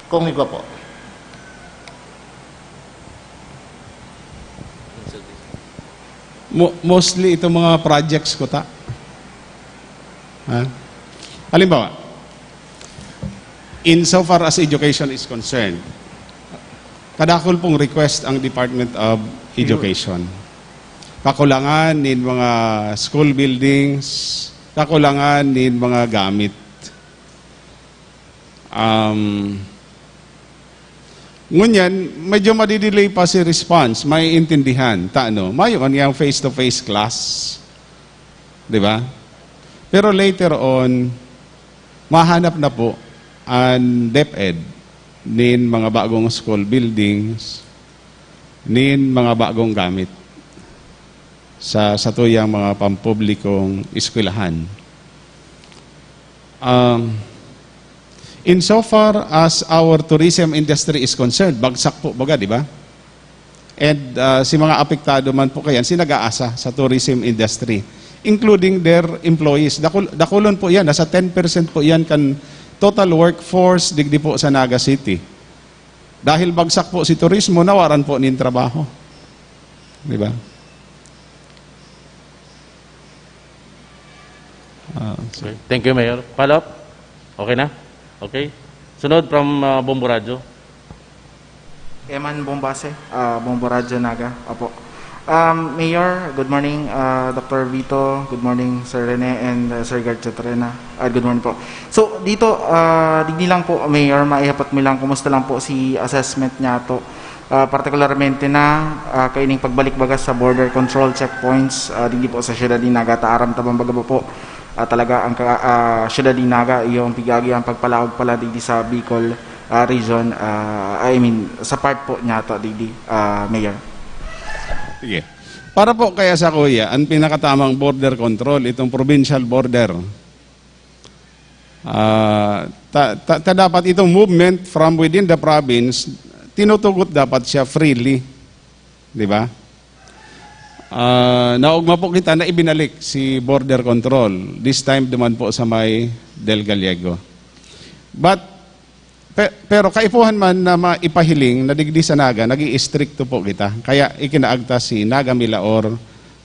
Kung igwa po. Mo- mostly itong mga projects kuta. Ha? Halimbawa, in so far as education is concerned, kadakol pong request ang Department of Education. Kakulangan nin mga school buildings, kakulangan nin mga gamit. Um, ngunyan, medyo madidelay pa si response, maiintindihan. Ta, ano, mayo man yang face-to-face class. Di ba? Pero later on, Mahanap na po an DepEd nin mga bagong school buildings, nin mga bagong gamit sa satuyang mga pampublikong eskwelahan. Um, insofar as our tourism industry is concerned, bagsak po baga, di ba? And, ah, si mga apektado man po kayan, si nag-aasa sa tourism industry, including their employees. Dakul-, dakulon po yan, nasa ten percent po yan kan total workforce digdi po sa Naga City. Dahil bagsak po si turismo, nawaran po nin trabaho. Di ba? Ah, Okay. Thank you, Mayor. Follow up? Okay na? Okay. Sunod from uh, Bombo Radyo. Eman Bombase, uh, Bombo Radyo Naga. Opo. Um, Mayor, good morning, uh, Doctor Vito. Good morning, Sir Rene and uh, Sir Garchitorena. Uh, good morning po. So, dito, uh, digdi lang po, Mayor, maihapot mi lang, kumusta lang po si assessment niya to? Uh, particularmente na uh, kaining pagbalik bagas sa border control checkpoints, uh, digdi po sa siyudad ni Naga, ta aram ta bang baga po, uh, talaga ang ka, uh, siyudad ni Naga, yung pigagi ang pagpalaog pala digdi sa Bicol uh, region, uh, I mean, sa part po niya to, digdi, uh, Mayor. Sige. Para po kaya sa kuya, ang pinakatamang border control, itong provincial border. Ah, ta, ta, ta dapat itong movement from within the province, tinutugot dapat siya freely. Di ba? Ah, naugma po kita na ibinalik si border control. This time duman po sa may Del Gallego. But, pe, pero kaipuhan man na maipahiling na digdi sa Naga, nag-iistrikto po kita. Kaya ikinaagta si Naga Milaor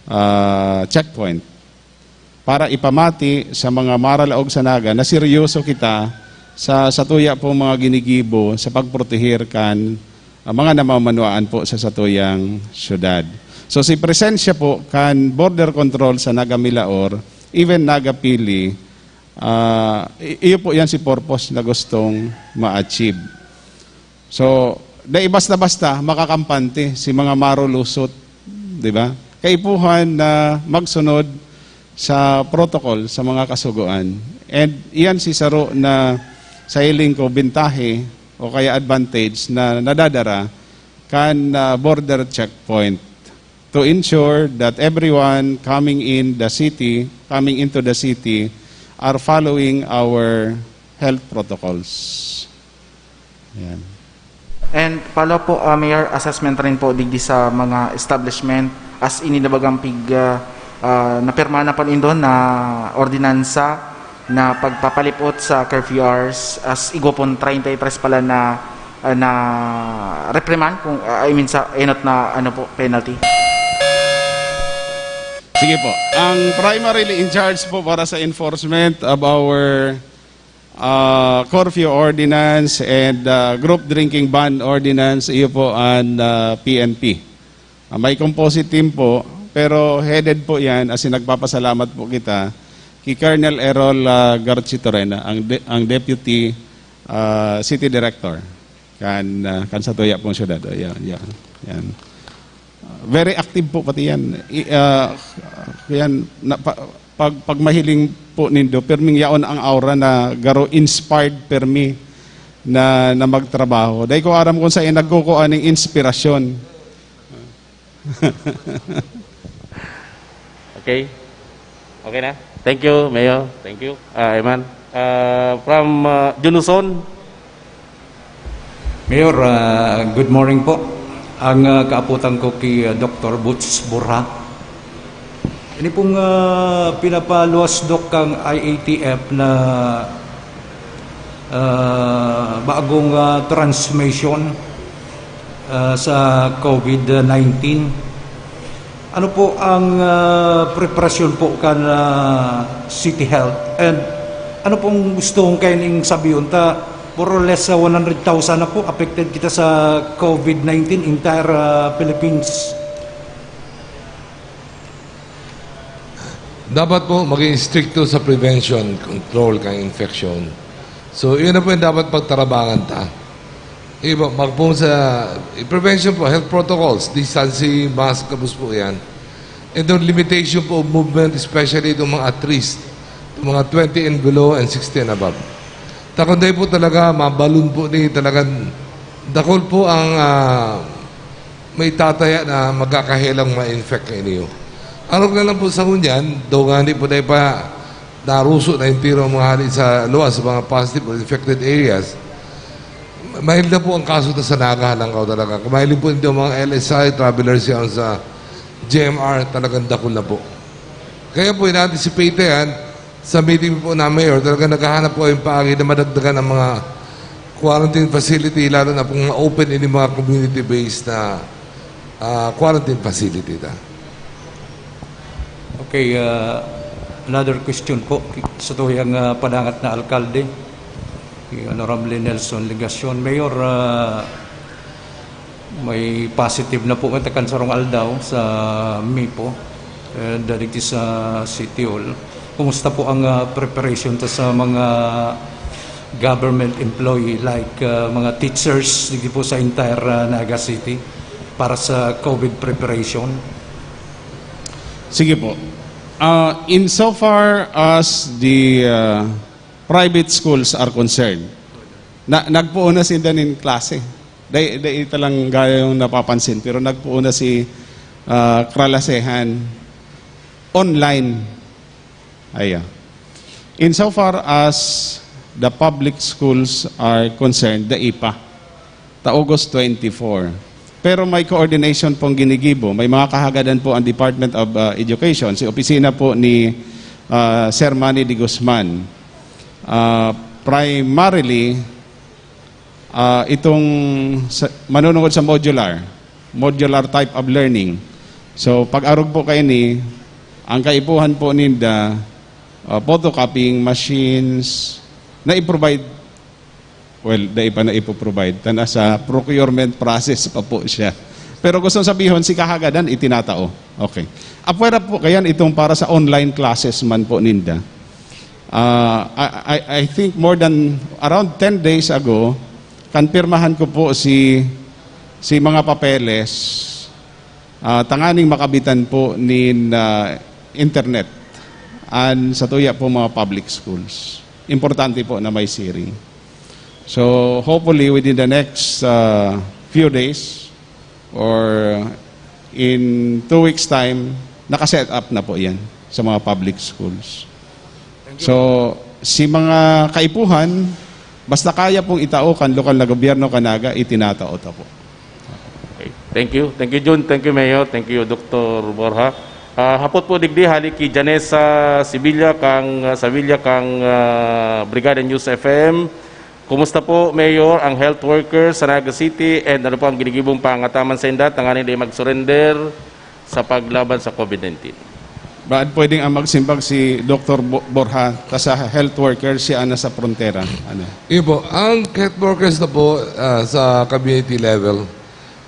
ah, checkpoint para ipamati sa mga maralaog sa Naga na seryoso kita sa satuya pong mga ginigibo sa pagprotehir kan ah, mga namamanuaan po sa satuyang syudad. So si presensya po kan border control sa Naga Milaor, even Naga Pili, ah, i- iyo po yan si purpose na gustong ma-achieve. So, dai basta-basta makakampante si mga marolusot, di ba? Kaipuhan na magsunod sa protocol sa mga kasugoan. And iyan si saro na sa hiling ko bintahe o kaya advantage na nadadara kan ah, border checkpoint to ensure that everyone coming in the city, coming into the city, are following our health protocols. Yan. And follow po, uh, Mayor, assessment rin po digdi sa mga establishment as ini na bagang pig uh, uh, napirma na po nindo na ordinansa na pagpapalipot sa curfew hours as igwa pon treinta y tres pala na uh, na reprimand kung uh, I mean sa enot na ano po penalty. Sige po. Ang primarily in charge po para sa enforcement of our uh, curfew ordinance and uh, group drinking ban ordinance, iyo po ang uh, P N P. Uh, may composite team po, pero headed po yan, as in nagpapasalamat po kita kay Colonel Errol uh, Garchitorena, ang, de- ang Deputy uh, City Director kan, uh, kan satuya pong syudad. O, yan, yan, yan. Uh, very active po pati yan. I, uh, yan na, pa, pag, pag mahiling po nindo, pirming yaon ang aura na garo inspired pirmi na, na magtrabaho. Dahil ko aram kung saan nagkukuha ng inspirasyon. Okay? Okay na? Thank you, Mayor. Thank you, uh, Eman. Uh, from uh, Junuson. Mayor, uh, good morning po. Ang uh, kaaputan ko kay uh, Doctor Boots Burha. Ini pong uh, pinapaluwas, Doc, kang I A T F na uh, bagong uh, transmission uh, sa COVID nineteen. Ano po ang uh, preparasyon po kan uh, City Health? And ano pong gusto kong kaining sabihin? Ta, more or less uh, one hundred thousand na po affected kita sa COVID nineteen, entire uh, Philippines. Dapat po maging stricto sa prevention, control kan infection. So, yun na po yung dapat pagtarabangan ta. Iba, magpong sa prevention po, health protocols, distancing, mask, kabus po yan. And then limitation po of movement, especially itong mga at risk. Mga twenty and below and sixty and above. Ta kun dai po talaga, mabalon po ni talagang dakul po ang, ah, may tataya na magkakahelang ma-infect kaini. Arog na lang po sa ngunyan, daw ngani po dai pa naruso na entero ang mga hali sa luwas, sa mga positive or infected areas. Mild na po ang kaso ta sa Naga, Halangkaw talaga. Kung mahiling po ninyo mga L S I, travelers yan sa G M R, talagang dakul na po. Kaya po, in-anticipate na yan, sa meeting po na mayor, talaga naghahanap po yung paagi na madagdagan ang mga quarantine facility, lalo na pong ma-open ini mga community-based na, ah, quarantine facility ta. Okay, ah, another question po sa tuyang, ah, padangat na alkalde, si Honorable Nelson Legacion. Mayor, ah, may positive na po kan sarong aldaw sa MIPO, eh, dito sa City Hall. Kumusta po ang, ah, preparation ta sa mga government employee like, ah, mga teachers dito po sa entire, ah, Naga City para sa COVID preparation? Sige po. Ah, insofar as the ah, private schools are concerned, na, nagpuon na sinda nin klase. Dai, dai ita lang gaya yung napapansin, pero nagpuon na si ah, Kralasehan online. Ayan. Insofar as the public schools are concerned, dai pa. Ta August twenty-four. Pero may coordination pong ginigibo. May mga kahagadan po ang Department of ah, Education, si opisina po ni ah, Sir Manny de Guzman. Ah, primarily, ah, itong sa, manunungod sa modular, modular type of learning. So, pag-arog po kaini, ang kaipuhan po ninda, ah, photocopying machines, na i-provide, well, dai pa na ipo-provide. Ta nasa procurement process pa po siya. Pero gusto sabihon, si kahagadan, itinatao. Okay. Apwera po kayan itong para sa online classes man po ninda. Ah, I, I, I think more than around ten days ago, kanpirmahan ko po si, si mga papeles, ah, tanganing makabitan po nin ah, internet. And sa tuya po mga public schools. Importante po na may siring. So hopefully within the next ah, few days or in two weeks time, naka-set up na po yan sa mga public schools. So, si mga kaipuhan, basta kaya pong itao kan lokal na gobyerno kan Naga, itinatao ta po. Okay. Thank you. Thank you, Jun. Thank you, Mayor. Thank you, Doctor Borja. Ah, hapot po digdi, hali ki Janessa Sevilla kang, ah, Sevilla kang ah, Brigada News F M. Kumusta po, Mayor, ang health workers sa Naga City, and ano po ang ginigibong pangataman sa inda tanganing di mag-surrender sa paglaban sa COVID nineteen? Baan pwedeng ang magsimbag si Doktor Bo- Borja, ta sa health worker, siya ang nasa frontera? Ano? Yun po, ang health workers na po ah, sa community level,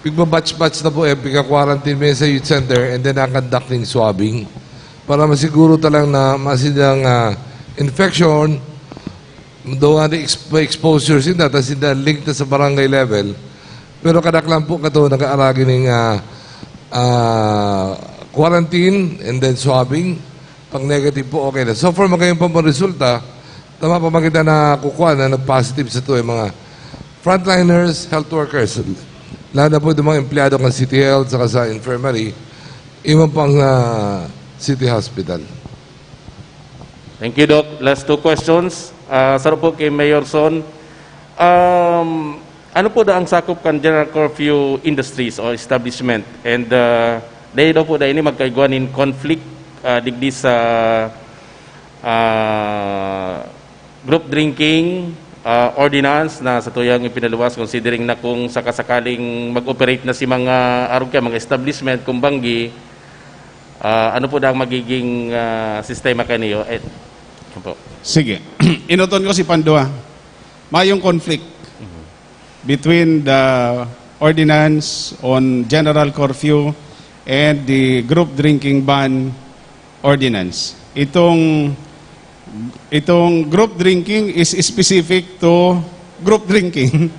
pigbabatch-batch na po, eh, pika-quarantine may sa youth center and then ang conducting swabbing para masiguro talang na masidang ah, infection, daw nga di exp- may exposure sinda, tas sinda link na sa barangay level. Pero kadaklan po kato nag-aaragi ning ah, ah, quarantine and then swabbing. Pag negative po, okay na. So far, magayon pa mga resulta, tama pa makita na kukuha na nag-positive sa to yung mga frontliners, health workers. Lalo na po itong mga empleyado ng City Health saka sa infirmary, iwan pang ah, City Hospital. Thank you, Doc. Last two questions. Ah, saro po kay Mayor Son. Um, ano po da ang sakop kan General Curfew Industries o establishment? And uh, dahil daw po dahil ini magkaigwa nin conflict ah, digdi sa ah, group drinking ah, ordinance na sa tuyang ipinaluwas, considering na kung sakasakaling mag-operate na si mga arog kaya, mga establishment, kung banggi, ah, ano po da ang magiging ah, sistema kaniyo? Eh, yun po. Sige. Inuton ko si Pandua. Mayong conflict between the ordinance on general curfew and the group drinking ban ordinance. Itong itong group drinking is specific to group drinking.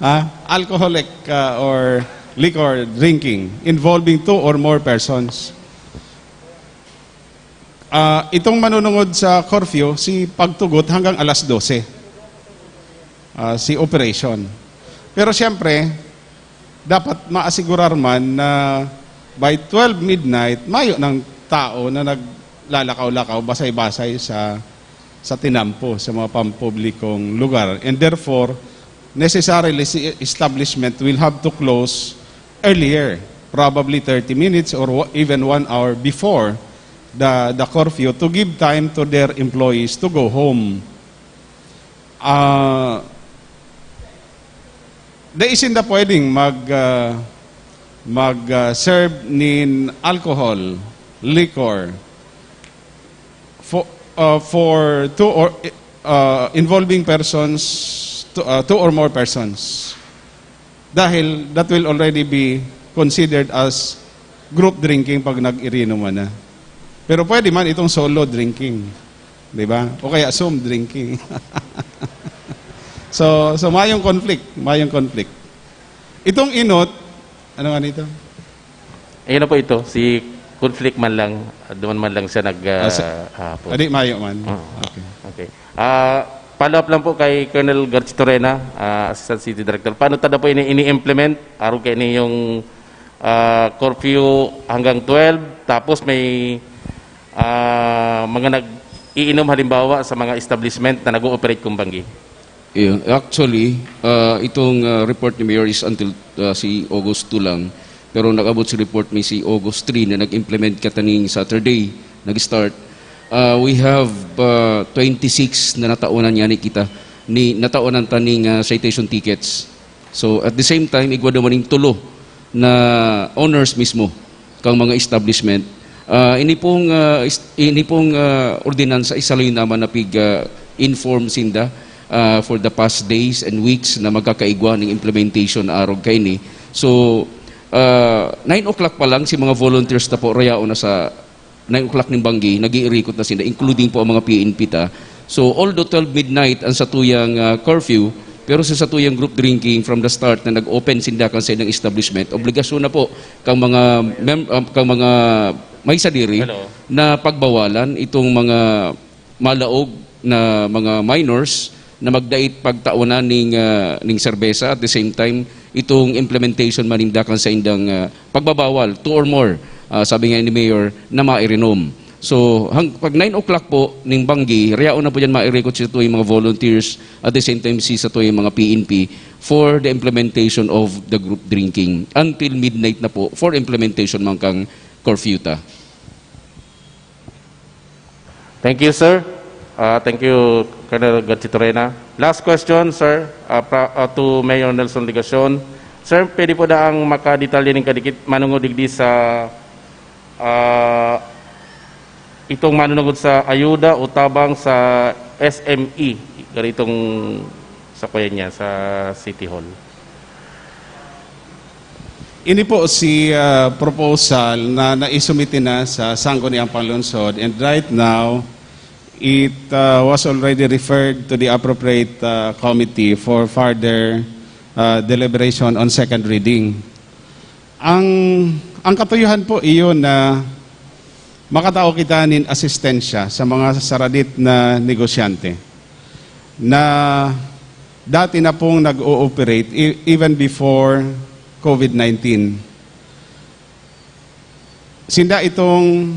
Ah, alcoholic ah, or liquor drinking involving two or more persons. Ah, itong manunungod sa curfew, si pagtugot hanggang alas dose, ah, si operation. Pero siyempre, dapat maasigurar man na by twelve midnight, mayo ng tao na naglalakaw-lakaw, basay-basay sa, sa tinampo, sa mga pampublikong lugar. And therefore, necessarily, si establishment will have to close earlier, probably thirty minutes or wa-, even one hour before the, the curfew to give time to their employees to go home. Ah, dai sinda pwedeng mag, ah, mag, ah, serve nin alcohol, liquor, for, ah, for two or, ah, involving persons, two, ah, two or more persons. Dahil that will already be considered as group drinking pag nag-irinuman na. Pero pwede man itong solo drinking, di ba? O kaya Zoom drinking. So, so mayong conflict, mayong conflict. Itong inot, ano nga nito? Ayun na po ito, si conflict man lang, duman man lang siya nag... Ah, si- ah, po. Adi, mayo man. Oo. Okay. Okay. Ah, follow up lang po kay Colonel Garchitorena, ah, Assistant City Director. Paano tada po ini ini-implement? Arog kay ini yung ah, curfew hanggang twelve, tapos may ah, mga nag-iinom halimbawa sa mga establishment na nag-ooperate kung banggi. Yun. Actually, ah, itong ah, report ni Mayor is until ah, si August two lang. Pero nag-abot si report mi si August three na nag-implement kataning Saturday, nag-start. Ah, we have ah, twenty-six na nataonan niya ni kita, ni nataonan ta ning ah, citation tickets. So at the same time, igwa naman ning tulo na owners mismo kang mga establishment. Ah, ini pong ah, is- ini pong ah, ordinansa isaloy naman na pig ah, inform sinda ah, for the past days and weeks na magkakaigwa ning implementation na arog kaini. So ah, nine o'clock pa lang si mga volunteers na po rayaon na sa nine o'clock ning banggi, nag-iirikot na sinda, including po ang mga P N P ta. So although twelve midnight ang satuyang ah, curfew, pero sa satuyang group drinking from the start na nag-open sinda kan sa ilang establishment, obligasyon na po kang mga mem- ah, kang mga may sadiri Hello. na pagbawalan itong mga malaog na mga minors na magdait pagtaonan ning ah, ning serbesa, at the same time itong implementation man ning dakan sa indang ah, pagbabawal, two or more, ah, sabi nga ni Mayor, na mairinom. So hang, pag nine o'clock po ning banggi, rayaon na po dyan mairikot sa tuwing mga volunteers, at the same time si sa tuwing mga P N P for the implementation of the group drinking until midnight na po for implementation man kang curfew ta. Thank you, sir. Ah, thank you, Colonel Garchitorena. Last question, sir, ah, pra- ah, to Mayor Nelson Legacion. Sir, pwede po na ang makadetalye ning kadikit manungod digdi sa ah, itong manunungod sa ayuda o tabang sa S M E, ganitong sa kuya niya sa City Hall. Ini po si ah, proposal na naisumite na sa Sangguniang Panlungsod, and right now it ah, was already referred to the appropriate ah, committee for further ah, deliberation on second reading. Ang ang katuyuhan po iyon na makatao kita nin asistensya sa mga saradit na negosyante na dati na pong nag-ooperate e- even before COVID nineteen. Sinda itong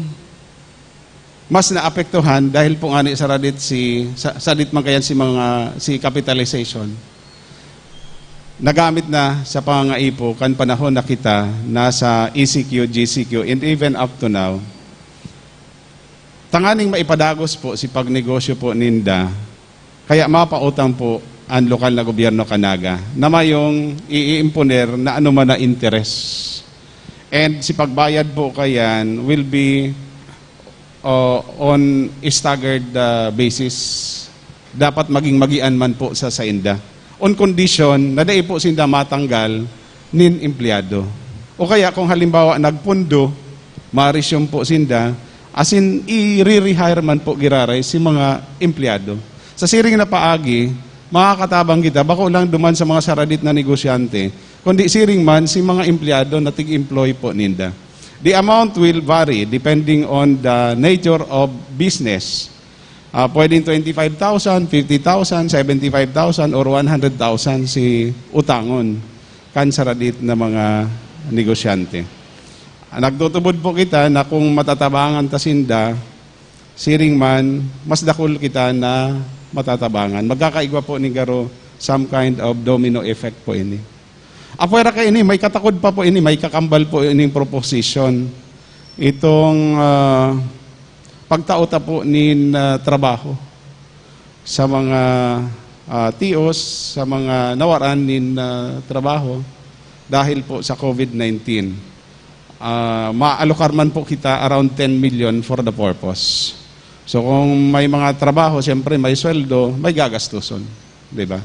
mas naapektuhan dahil po ngani saradit si sa, sadit man kayan si mga si capitalization nagamit na sa pangangaipo kan panahon na kita nasa E C Q, G C Q, and even up to now. Tanganing maipadagos po si pagnegosyo po ninda, kaya mapautang po ang lokal na gobyerno kan Naga na mayong iiimponer na anuman na interes. And si pagbayad po kayan will be uh, on a staggered uh, basis. Dapat maging magian man po sa sainda. On condition na dai po sinda matanggal nin empleyado. O kaya kung halimbawa nagpundo, ma-resume po sinda, asin i-rehire man po giraray si mga empleyado. Sa siring na paagi, makakatabang kita, bako lang duman sa mga saradit na negosyante, kundi siring man si mga empleyado na tig-employ po ninda. The amount will vary depending on the nature of business. Ah, pwedeng twenty-five thousand, fifty thousand, seventy-five thousand, or one hundred thousand si utangon kan saradit na mga negosyante. Ah, nagtutubod po kita na kung matatabangan ta sinda, siring man, mas dakul kita na matatabangan. Magkakaigwa po ni garo some kind of domino effect po ini. Apwera kaini, may katakod pa po ini, may kakambal po ining proposition. Itong, ah, pagtao ta po nin, ah, trabaho sa mga, ah, T Os, sa mga nawaran nin, ah, trabaho dahil po sa COVID nineteen. Ah, maalokar man po kita around ten million for the purpose. So, kung may mga trabaho, siyempre may sweldo, may gagastuson, di ba?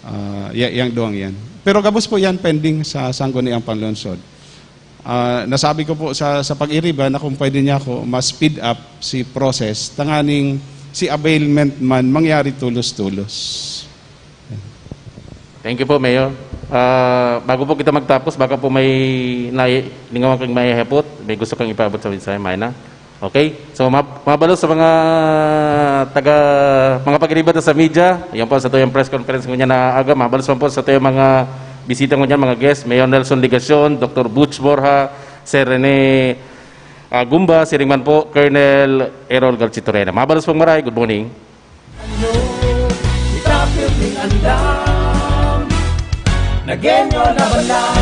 Ah, ya-, yang duwang yan. Pero gabos po yan pending sa Sangguniang Panlungsod. Ah, nasabi ko po sa, sa pag-iriba na kung pwede niya ako, mas speed up si process, tanganing si availment man mangyari tulos-tulos. Thank you po, Mayor. Ah, bago po kita magtapos, baka po may nai-, lingawan kang maihapot, may gusto kang ipaabot sa mensahe, Mayna? Okay? So, ma-, mabalos sa mga taga, mga pag-iriba sa media, yan po sa tuyang press conference ngunyan na aga, mabalos man po sa tuyang mga bisita ngunyan, mga guests, Mayor Nelson Legacion, Doctor Butch Borja, Sir Rene ah, Gumba, siring man po, Colonel Errol Garchitorena. Mabalos pong maray, good morning. Itapir ning andam. Nagenyo na bala.